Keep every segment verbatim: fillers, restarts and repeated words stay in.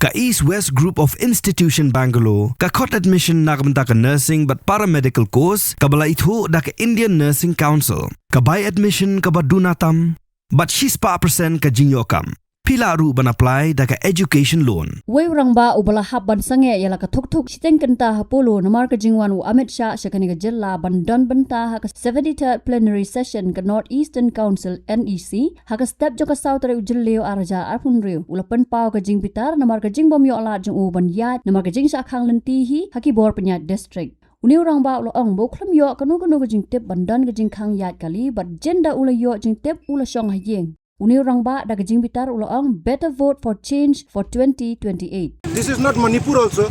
Ka East West Group of Institution Bangalore ka khot admission na ka bynta ka nursing bad paramedical course kaba la ithuh da ka Indian Nursing Council. Ka bai admission kaba duna tam bad shispah percent ka jingïoh kam. Phi lah ruh ban apply da ka education loan. Wei u rangbah uba la hap ban sangeh ïa la ka thuk thuk shiteng kynta ha Polo namar ka jingwan u Amit Shah sha kane ka jylla ban don bynta ha ka seventy-third plenary session ka North Eastern Council, N E C, ha ka step jong ka saw tarik u Jylliew arhajar arphew hynriew, u la pynpaw ka jingbitar namar ka jingbym ïoh lad jong u ban ïaid namar ka jingshah khang lynti hi ha ki bor pynïaid district. Une u rangbah u la ong ba u khlem ïoh kano kano ka jingtip ban don ka jingkhang ïaid kali bad ynda u la ïoh jingtip u la shong ha ïing. Une u rangbah da ka jingbitar u la ong, "Better vote for change for twenty twenty-eight." This is not Manipur also.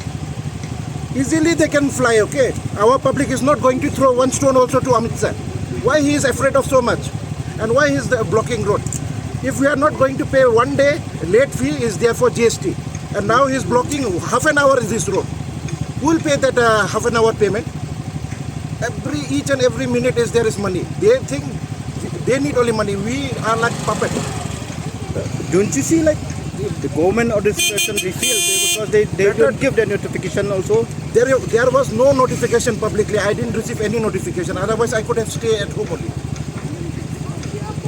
Easily they can fly, okay? Our public is not going to throw one stone also to Amit Shah. Why he is afraid of so much? And why he is the blocking road? If we are not going to pay one day, late fee is there for G S T. And now he is blocking half an hour in this road. Who will pay that uh, half an hour payment? Every, each and every minute is there is money. They think they need only money. We are like puppet. Don't you see, like, the, the government or the situation, they feel they, because they, they Better don't give the notification also? There, there was no notification publicly. I didn't receive any notification. Otherwise, I could have stayed at home only.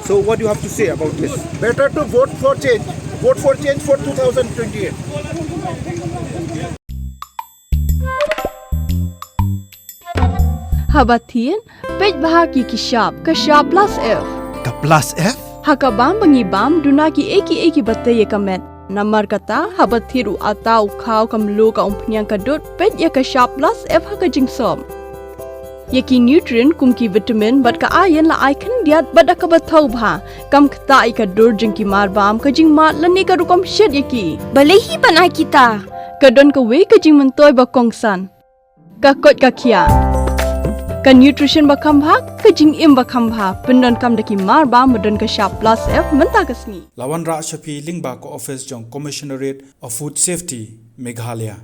So what do you have to say about this? Better to vote for change. Vote for change for two thousand twenty-eight. Haba thied, peit bha ki ki shap, ka shap plus F. Ka plus F? Ha ka bam ba ngi bam, duna ki ei ki ei kiba tei ïa ka met. Namar kata, haba thied u atta, u khaw, ka mluh, ka umphniang, ka dud, peit ïa ka shap plus F ha ka jingsop. Ïa ki nutrient kum ki vitamin bad ka iron la ai khyndiat bad da kaba thaw bha. Kam ktah ïa ka dur jong ki mar bam, ka jingmad lane ka rukom shet ïa ki. Balei hi ban ai kita? Ka don kawei ka jingmyntoi ba kongsan. Ka koit ka khiah. Ka nutrition ba kham bha, ka jingim ba kham bha. Pyndonkam da ki mar bam ba don ka shap plus F mynta ka sngi. La wanrah sha phi lyngba ka office jong Commissionerate of Food Safety, Meghalaya.